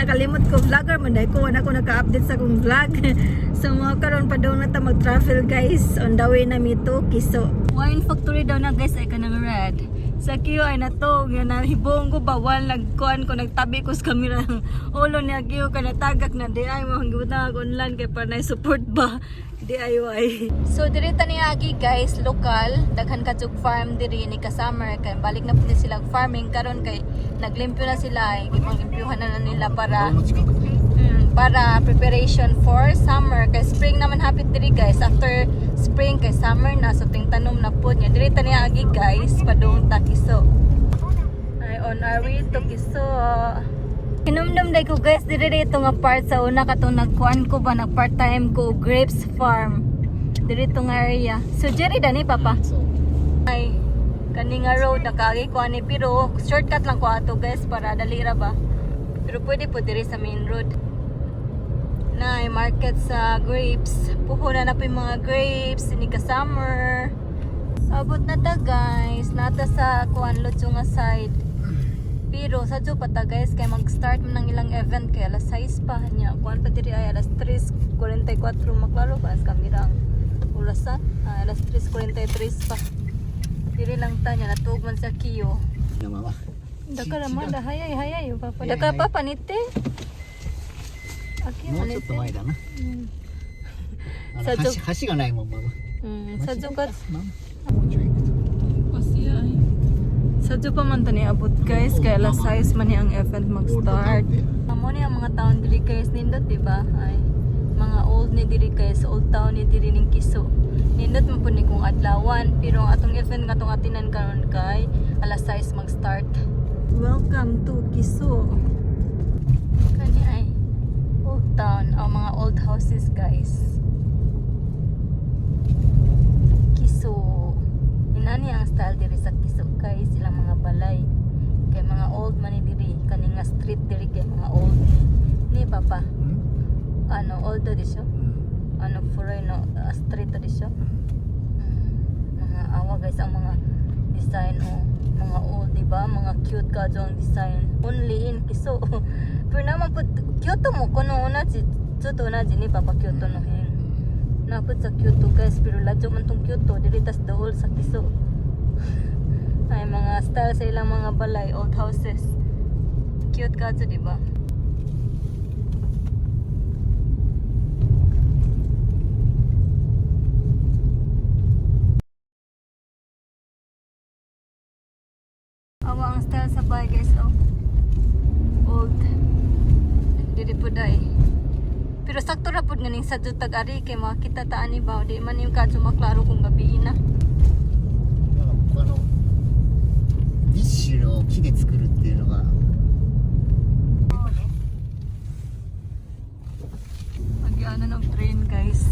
Nakalimot ko vlogger man dahil ko wala ko naka-update sa akong vlog. So mga karon pa daw na ta mag-travel, guys. On the way na mi to Kiso. Wine factory daw na, guys, ay kanang red. Sa Kiyo ay nato nga nahibong ko bawal nagkuan ko, nagtabi ko sa kamera. Ulo niya Kiyo ka natagak na di ay mo gibutang ako online kay para na support ba DIY. So diri ta niagi, guys, lokal, daghan ka jug farm diri ni ka summer kay balik na pud ni sila farming karon kay naglimpyo na sila ay gipanglimpyuhan na nila para の近くで para preparation for summer kay spring naman hapit diri, guys. After spring kay summer na, so ting tanom na pod niya. Diri ta niagi, guys, padung ta Kiso. Ay, on our way to Kiso. Hinumdum day ko, guys, diri dito nga part sa una katong nagkuan ko ba, nag part time ko grapes farm diri to nga area. So diri dani, papa. そう Ay, kani nga road nakaagi ko ani pero shortcut lang ko ato, guys, para dali ra ba. Pero pwede po diri sa main road. Na ay market sa grapes. Puhunan na po yung mga grapes ini ka summer. Abot na ta, guys. Nata sa kuan Lutso nga side. Pero sa pa ta, guys, kay mag-start man ang ilang event kay alas 6 pa niya. Kuan pa diri ay alas 3:44, maklaro ba sa kamera ang orasan? Ah, alas 3:43 pa. Diri lang ta niya natuog man sa Kiyo. のまま Daka ra man da hayay hayay papa. Hayay, Daka hayay. pa panite. Aki もうちょっと前だな。 うんあのさあちょ橋橋がないもんママ。 Mm, sa ka ママもうちょい行くと Sadyo pa man ta ni abot, guys, kay alas 6 man ni ang event mag-start. Amo ni ang mga town diri, guys, nindot di ba? Ay, mga old ni diri, guys, old town ni diri ning Kiso. Nindot man pud ni kung adlawan, pero ang atong event nga atong atinan karon kay alas 6 mag-start. Welcome to Kiso. Kani ay old town, ang mga old houses, guys. Kiso. Inani ang style diri sa Kiso, guys, ilang mga balay. Kay mga old man ni diri, kani nga street diri kay mga old ni. Ni papa, うん ano old to disyo? うん Ano furoy no street to disyo? Mga awa, guys, ang mga design oh, mga old, di ba? Mga cute ka ang design. Only in Kiso. Pero naman pud Kyoto mo kuno una si ちょっと同じni papa Kyoto no hen. Napod sa Kyoto, guys, pero ladyo man tong Kyoto diri tas dool sa Kiso. Ay, mga style sa ilang mga balay, old houses. Cute ka di ba? Awa ang style sa bahay, guys, oh. Old. Diri po day. Pero sakto ra pud nganing sa tag ari kay makita ta ani ba, di man yung kadyo maklaro kung gabi na. だから僕ディッシュを木で作るっていうのが Magyana ng train, guys.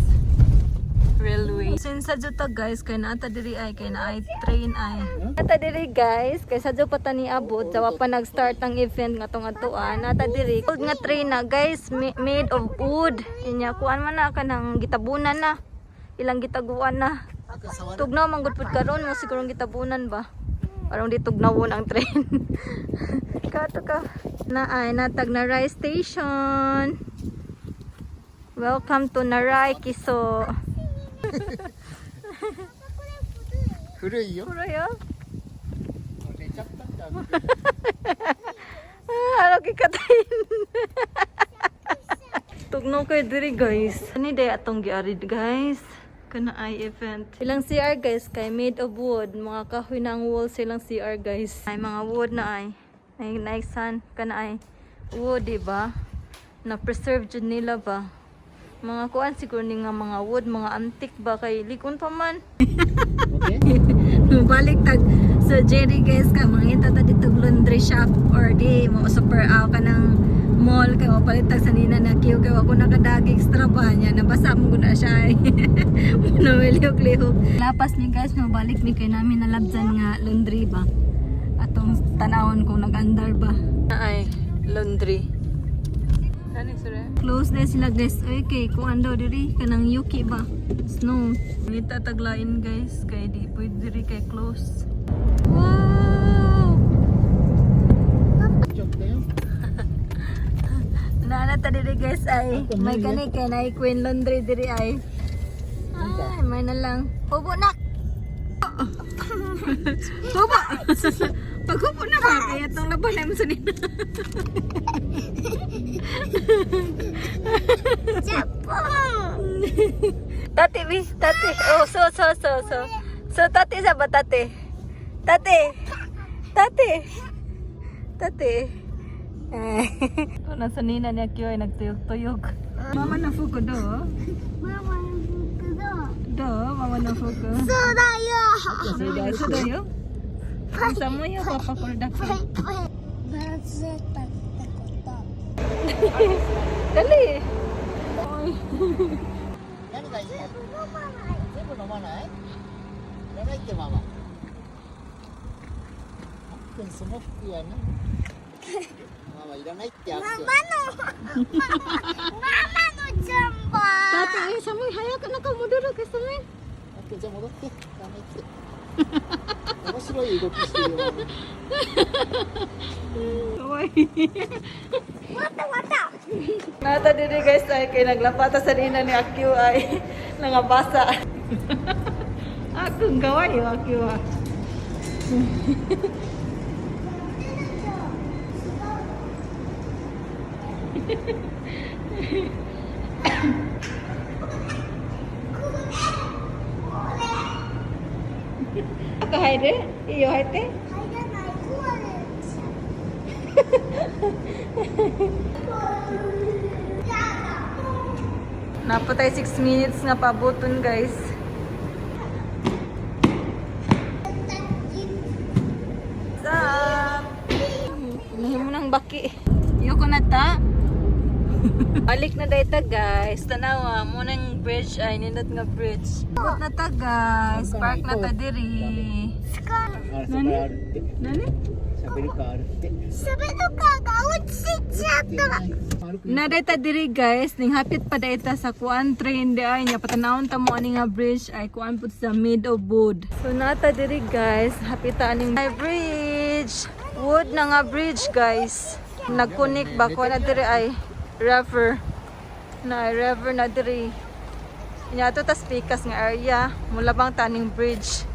Railway. Since sa ta, guys, kay naata diri ay kay na ay train ay. Nata diri, guys, kay sa pa ta ni abot, jawa pa nag-start ang event nga tong atuan. Nata diri old nga train na, guys, made of wood. Inya kuan man na kanang gitabunan na. Ilang gitaguan na. Tugnaw man gud pud karon mo siguro gitabunan ba. Parang di tugnawon ang train. Kato ka. Na ay natag na rice station. Welcome to Narai Kiso. 古いよ Puro yo. 寝ちゃったんだ Ah, ano kikatayin? Tugnaw kay diri, guys. Ani day atong giari, guys. Kana ay event. Ilang CR, guys, kay made of wood. Mga kahoy na ang wall sa ilang CR, guys. Ay mga wood na ay. Ay naiksan kana ay wood, di ba? Na preserve jud nila ba? Mga kuan siguro ni nga mga wood, mga antique ba kay likon pa man. Okay. Balik tag sa Jerry, guys, ka mangita ta dito og laundry shop or di mo super aw ka ng mall kay mapalit tag sa nina na kiyo kay wa ko nakadag extra ba niya nabasa mo guna siya ay lihok-lihok. Lapas ni, guys, mabalik mi kay namin nalabjan nga laundry ba atong tanawon kung nag-andar ba ay laundry. Close na sila, guys. Oy, kay kuan daw diri kanang Yuki ba? Snow. Ngita taglain, guys, kay di pwede diri kay close. Wow! ちょっとよ diri, guys, ay may kani kay na Queen Laundry diri ay. Ay, may na lang. Hubo na. Hubo. Paghubo na ba kaya tong laban na mo sa nina. Tati, bi, tati. Oh, so so so so. So tati sa ba tati? Tati. Tati. Tati. Eh. Oh, nasa nina niya kiyo ay nagtuyog-tuyog. Mama na fuko do. ママの服だ。 Do, mama na fuko. そうだよ。そうだよ。寒いよ、パパこれだけ。バズったってこと。 Dali. 何がいい？全部飲まない。全部飲まない？いらないってママ。あっくん、その服は何？ママいらないって、あっくん。ママのジャンパー。 Tati, ay, samoy, 早くなんか戻るか、寒い。あっくん、じゃあ戻って。ダメって。面白い動きしてるよ。かわいい。またまた。 Nata diri, guys, ay kay naglapata sa nina ni Akyu ay nangabasa. Akong gaway Akyu ah. 入るいいよ入って。入らない。壊れちゃう。やだ。 Napatay 6 minutes nga pabuton, guys. What's up? Nahimo ng baki. Yoko na ta. Balik na dayta, guys. Tanawa mo nang bridge ay nindot nga bridge. Abot na ta, guys. Park na ta diri. あそこあるって。 Nani? シャベルカーあるって。シャベルカーが落ちちゃった。歩く Na dayta diri, guys, ning hapit pa dayta sa kuan train di ay nya patanawon ta mo ani nga bridge ay kuan pud sa made of wood. So nata diri, guys, hapit ta aning ay bridge. Wood na nga bridge, guys. Nagkunik ba ko na diri ay river. Na ay river na diri. Nya ato tas pikas nga area, mula bang taning bridge.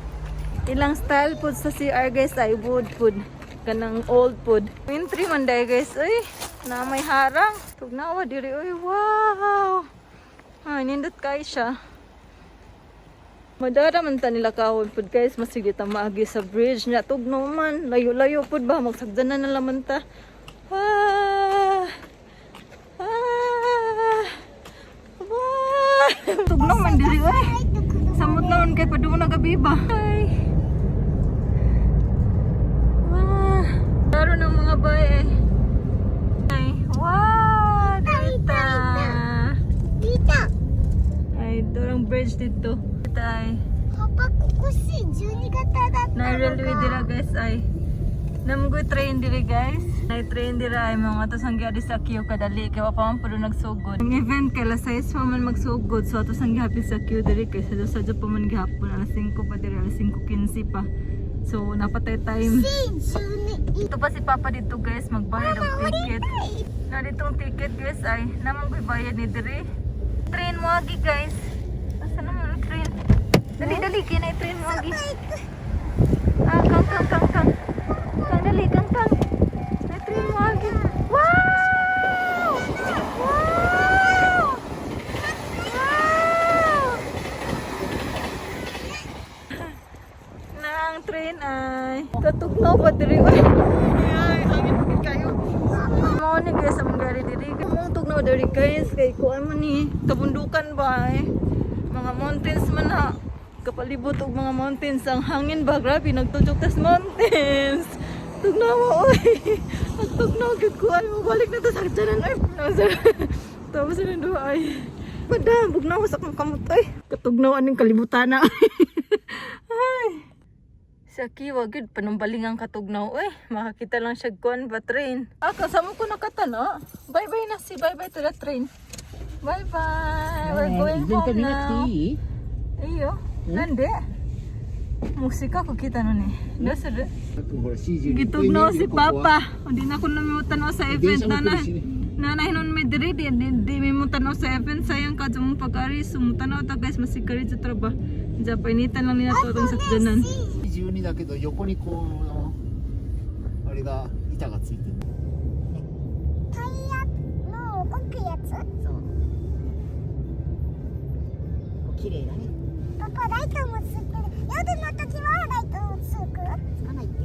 Ilang style pud sa CR, guys, ay wood pud. Kanang old pud. Entry man day, guys, uy. Na may harang. Tugnawa diri, uy. Wow. Ay, nindot kay siya. Madara man ta nila kahoy pud, guys, masige ta maagi sa bridge nya tugnaw man. Layo-layo pud ba magsagdanan na laman ta. Ah. Ah. Wah. Tugnaw man diri, uy. Samot naman kay padung na gabi ba. Ay. Wah. Laro ng mga bay eh. Ay. Wow, dita. 見た。 Ay, dorang bridge dito. Dito ay. パパ、ここし12型だった Na の railway dira, が。 guys, ay. Namgoy train diri, guys. Na train dira ay mga to sang giadi sa queue kadali kay wa pa man pud nagsugod. Ang event kay alas 6 pa man magsugod, so ato sang gihapit sa queue diri kay sa sadyo pa man gihapon alas 5 pa diri, alas 5:15 pa. So napatay time. 12。 Ito pa si Papa dito, guys, magbayad og ticket. Na ditong ticket, guys, ay namang ko'y bayad ni diri. Train mo agi, guys. Asa naman ang train? Dali dali kay na train mo agi. Ah, kang kang kang kang. Kang dali kang kang. Na train mo agi. Wow! Wow! Wow! Na ang train ay katugnaw pa diri, oy. Ay, hangin pa kayo. Mao ni, guys, ang gari diri. Mong tugnaw diri, guys, kay kuan man ni kabundukan ba ay. Mga mountains man na kapalibot og mga mountains ang hangin ba, grabe nagtudjok tas mountains. Tugnaw mo, oy. Ang tugnaw gyud ko ay mabalik na to sa tanan ay. Tapos sila duha ay. Padam, bugnaw sa akong kamot ay. Katugnaw aning kalibutan na. Ay. Sa Kiwa, good. Panumbaling ang katugnaw. Uy, makakita lang siya kuan ba train. Ah, kasama ko nakatano. Bye-bye na si. Bye-bye to the train. Bye-bye. We're going イベント home 見なくて now. いい？ Iyo. Nande? Musika ko kita nun eh. どうするあっくんほら C12 Gitugnaw si Papa. Hindi na ako namimutan sa event 電車 na も na. 来るしね。Nanay nun may diri di di, di may mo tanaw sa FN sayang ka mong pag-ari sumutanaw ta guys masikari sa trabaho. Diya painitan lang nila to atong sakyanan. 12だけど横にこうあれが板がついてる。タイヤの動くやつ。そう、綺麗だね。パパ、ライトもつく。夜の時はライトもつく。つかないって。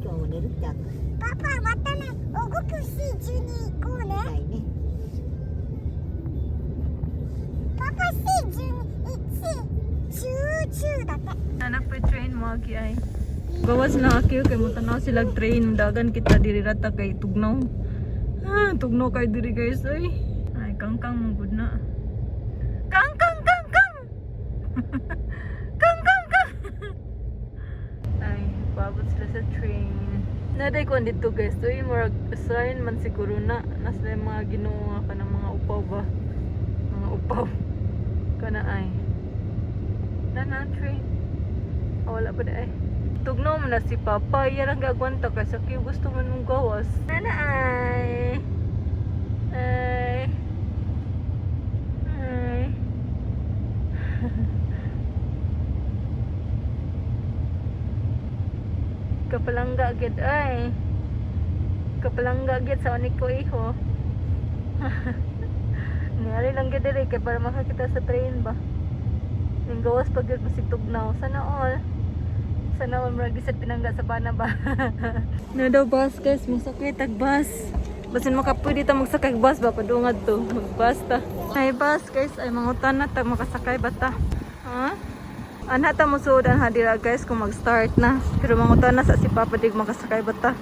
今日寝るってあパパ、またね、動くし12行こうね。たいね。パパ C12 C19 だって。 Anak pa train mo agi ay. Gawas na akiyo kay mo tanaw sila train dagan kita diri rata kay tugnaw. Ah, tugnaw kay diri guys ay. Ay kangkang mong gud na. Kangkang kangkang. Kangkang kang. Ay, paabot sila sa train. Naday ko dito guys. Uy, murag sign man siguro na. Nasa yung mga Ginoo ka ng mga upaw ba? Mga upaw. Kana ay. Na na train. Ah, wala pa na eh. Tugnaw mo na si Papa. Yan ang gagwanta ka. Sa gusto mo mong gawas. Nana ay. Ay. Ay. Kapalangga gid ay. Kapalangga gid sa unik ko iho. Niyari lang gid diri kay para makakita sa train ba. Ning gawas pag gyud masig tugnaw. Sana all. Sana all murag bisad pinangga sa bana ba. Na daw bus guys, masakay tag bus. Basin makapwede ta magsakay og bus ba padungad to, magbus ta. Ay bus guys, ay mangutan na ta makasakay ba ta. Ha? Ana ta mosuod ang hadira guys kung mag-start na. Pero mangutan na sa si Papa dig makasakay ba ta.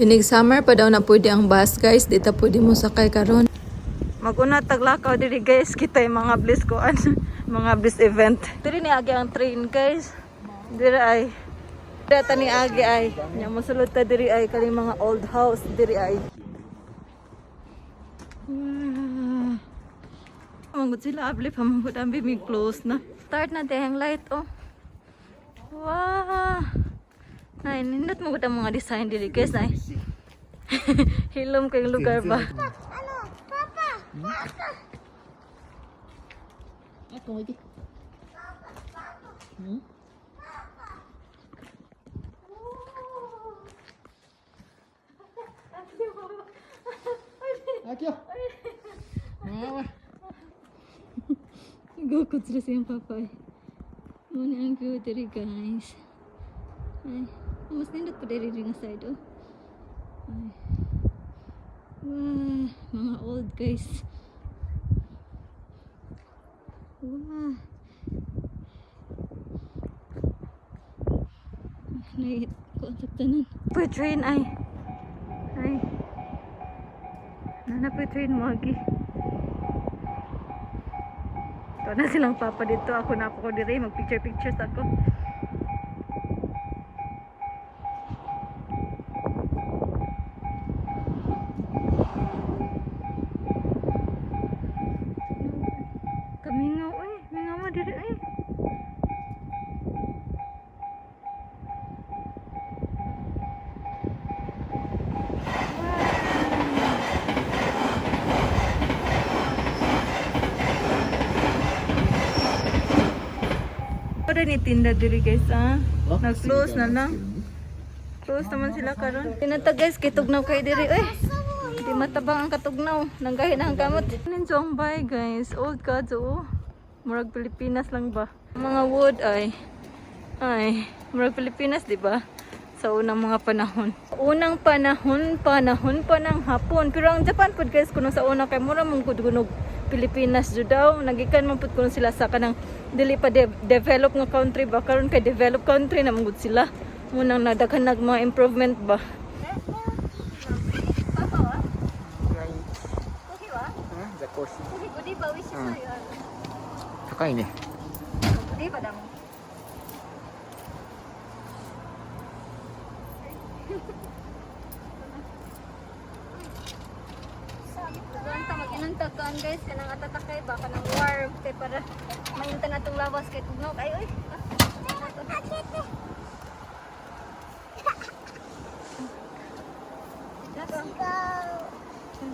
Inig summer pa daw na pwede ang bus guys, di ta pwede mo sakay karon. Maguna taglakaw diri guys, kita yung mga bliss koan, mga bliss event. Diri ni agi ang train guys. Diri ay. Diri ta ni agi ay. Nya mosulod ta diri ay kani mga old house diri ay. Wow. Manggod sila abli pa manggod ang bimig close na. Start na dehang light oh. Wow. Ay, nindot mo gud ang mga design diri guys ay. Hilom kayong lugar ba? あの、パパ、パパ。あこおいで。うん。あきよ。 Gukod sila sa iyong papa eh. Muna ang view diri guys. Ay, mas nindot pa diri nga side oh. Ay. Wow, mga old guys. Wow. Nahihit ko ang saktanan. Pa train ay. Ay. Nana pa train mo agi. Ito na silang papa dito. Ako na ako dire. Mag-picture pictures ako. Kamingaw eh. Mingaw mo dire eh. Wala ni tinda diri guys ah. Nag-close na lang. Close naman sila karon. Tinata guys kay tugnaw kay diri eh. Di matabang ang katugnaw. Nanggahi na ang kamot. Ninjo ang bay guys. Old ka oh. Murag Pilipinas lang ba? Mga wood ay. Ay, murag Pilipinas di ba? Sa unang mga panahon. Unang panahon, panahon pa ng hapon. Pero ang Japan pod guys kuno sa una kay mura mong gudgunog Pilipinas jud daw. Nagikan man pud kuno sila sa kanang dili pa develop nga country ba karon kay develop country na man gud sila. Munang nadaghan nag mga improvement ba. じゃあコーヒー。高いね。 Ganta mag-inunta kaan guys kanang atatakay ba kanang warm kay para mainta na tong lawas kay tugnaw kay oy. 開けて。違う。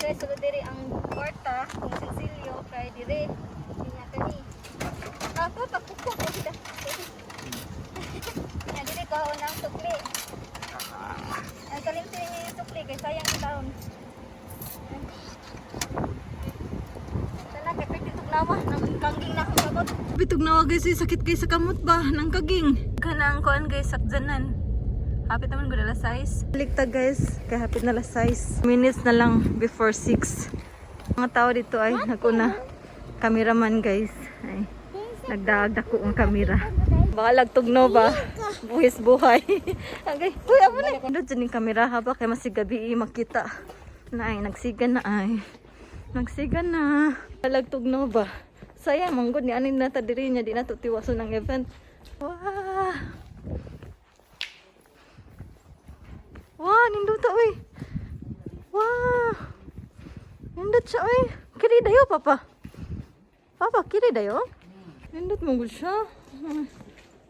Guys, sulod diri ang kwarta kung sinsilyo kay dire. Nya kani. Ako pagkuko ko sila. Nya dire ko ang sukli. Ang kalimti niya yung sukli kay sayang ang taon. Tana kay pwede tugnawa nang kangging na akong kamot. Bitugnawa guys, eh, sakit kay sa kamot ba nang kaging. Kanang kuan guys sakjanan. Hapit naman gud alas 6. Balik guys, kay hapit na alas 6. Minutes na lang before 6. Mga tao dito ay naguna. Cameraman guys. Ay, nagdaag dako ang kamera. Balag tugno ba? Buhis buhay. Agay, uy, amo na. Ano dyan yung kamera ha ba? Kay masigabi eh, makita. Na ay, nagsigan na ay. Nagsigan na. Balag tugno ba? Sayang, manggod ni anin na ta diri niya di na to tiwason ang event. Wow! Wow, ninduta oy. Wow. Nindot siya oy. Kiri dayo papa. Papa, kiri dayo. Nindot mo gud siya.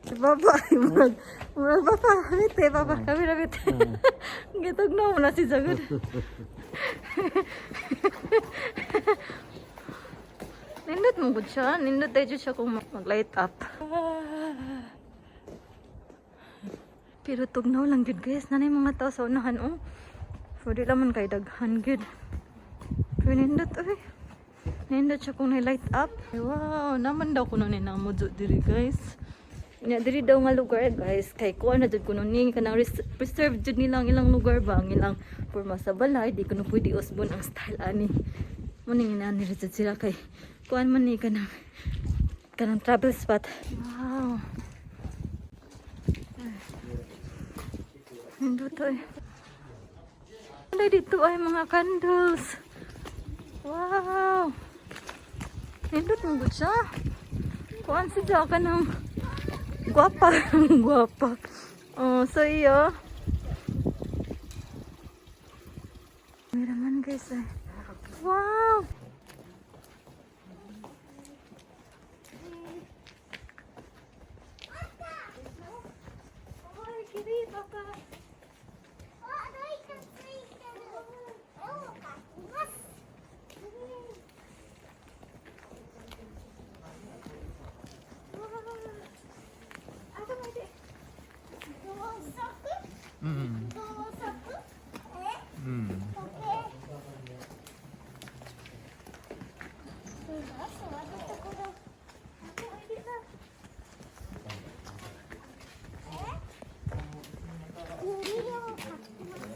Si Papa, ay, murag, murag papa, bite, papa, kami na bite. Gitog na mo na si Jagud. Nindot mo gud siya. Nindot tayo siya kung mag-light up. Pero tugnaw lang gud guys. Nanay mga tao sa unahan oh. So di lang man kay daghan gud. Pero nindot oy. Nindot siya kung light up. Ay, wow, naman daw kuno ni namo diri guys. Nya diri daw nga lugar guys kay kuan na jud kuno ni kanang preserve jud nila ang ilang lugar ba ang ilang porma sa balay di kuno pwede usbon ang style ani. Mo ning inani ra jud sila kay kuan man ni kanang kanang travel spot. Wow. Nindot eh. Ay, dito ay mga candles. Wow! Nindot mo gud siya. Kuan si Jaka ng gwapa. Gwapa. Oh, so iyo. Meron man guys eh. Wow! Ay, kiri, papa. あ、ライトついてる。絵を描きます。工作うん工作えうん時計。座るところ。え指を描きます。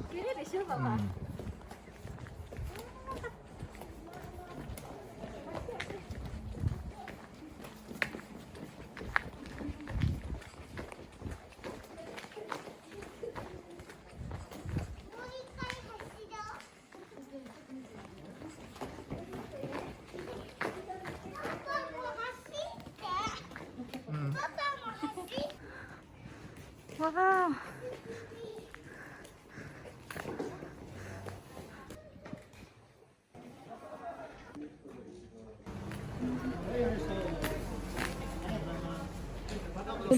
Kiri di siya, papa. もう一回走ろう。パパも走って。パパも走って。 Wow!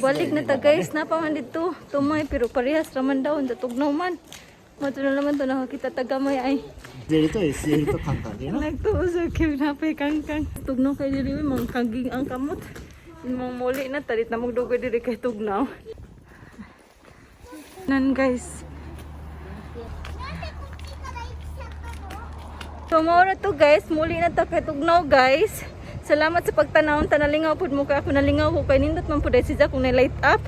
Balik na ta guys, napa man dito. Tumay pero parehas raman daw unta tugnaw man. Mato na naman to nakakita ta gamay ay. SL と SL とカンカンでな。 Nagtuo sa kim napay kangkang. Tugnaw kay diri uy, mga kaging ang kamot. Mga muli na talit na magdugoy diri kay tugnaw. Nan guys. なんでこっちから行っちゃったの So mao ra to guys, muli na ta kay tugnaw guys. Salamat sa pagtanaw, tanalingaw pud mo kay ako nalingaw ko kay nindot man pud ay si Jack kung na-light up.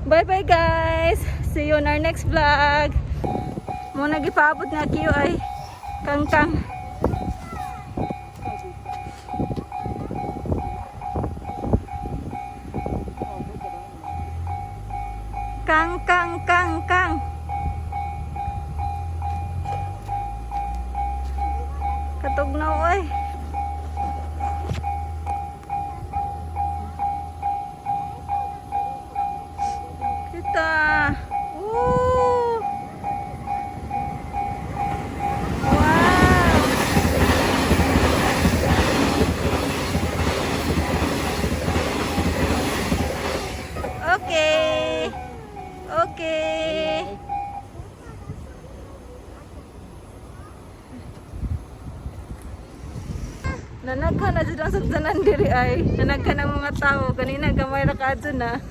Bye bye guys. See you on our next vlog. Mo na gipaabot nga kiyo ay kangkang. Kang kang kang kang. Katugnaw ay. Kita. Woo! Nanagka na jud ang sakyanan diri ay. Nanagka ng mga tao. Kanina gamay ra kaadto na.